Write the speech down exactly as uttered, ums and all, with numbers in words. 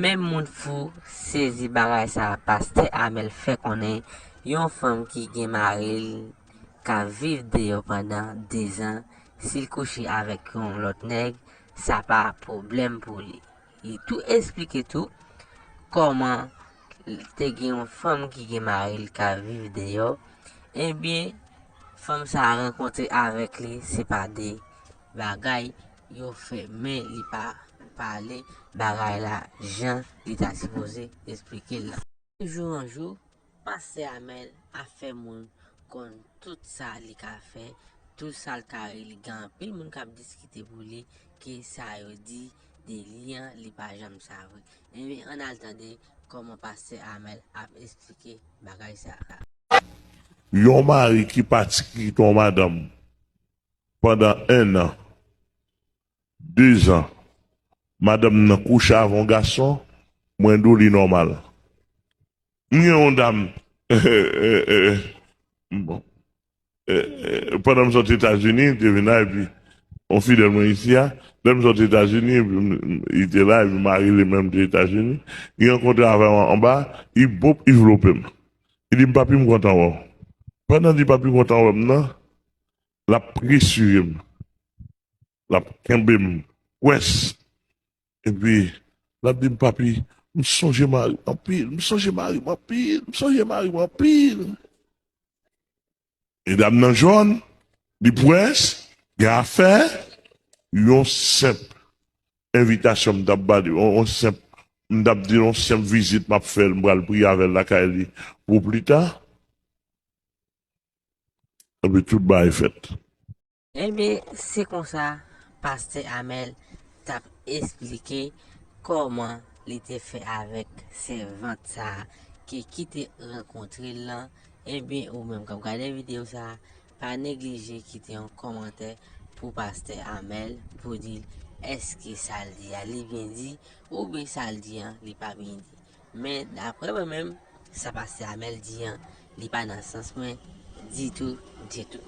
Menm moun fou sezi bagay sa a, pastè Amèl fè konnen yon fanm ki gen mari l k ap viv deyò pandan dezan, si l kouche avèk yon lòt nèg, sa pa pwoblèm pou li. Li tou esplike tou kòman te gen yon fanm ki gen mari l k ap viv deyò, ebyen, fanm sa a rankontre avèk li, se pa de bagay yo fè, men li pa pale bagay la jan li ta sipoze esplike l la. Jou an jou, pastè Amèl ap fè moun konn tout sa li ka fè, tout sa l ka ye. Li gen anpil moun k ap diskite pou li ke sa yo di de li an, li pa janm sa vre. Ebyen, ann al tande kòman pastè Amèl ap esplike bagay sa a. Yon mari ki pati kite yon madanm pandan en an, dezan, madanm nan kouche avè yon gason, mwen di w li nòmal. M gen yon dam, bon, pandan m sot Etazini, te vin la, epi yon fidèl mwen isi a, lè m sot Etazini, epi li te la, epi mari li menm te Etazini, li rankontre avè m anba, li bop, li vlope m. Li di m, "Papi, m kontan wè w." Pandan li di, "Papi, m kontan wè m" nan, l ap presire m. L ap kenbe m pwès. Epi, l ap di m, "Papi, m sonje mari m anpil, m sonje mari m anpil, m sonje mari m anpil." Medam nan jòn, li pwès, gen afè, yon senp envitasyon m t ap ba li, yon, yon senp, m t ap di yon senp vizit m ap fè l, m pral priye avè l lakay li pou pita. Epi tout bagay fèt. Ebyen, se konsa pastè Amèl t ap esplike kòman li te fè avèk sèvant sa a ki, ki te rankontre l lan. Ebyen, ou menm k ap gade videyo sa a, pa neglije kite yon kòmantè pou pastè Amèl pou di l èske sa l di a li byen di oubyen sa l di an li pa byen di. Men daprè mwen menm, sa pastè Amèl di an, li pa nan sans mwen ditou, ditou.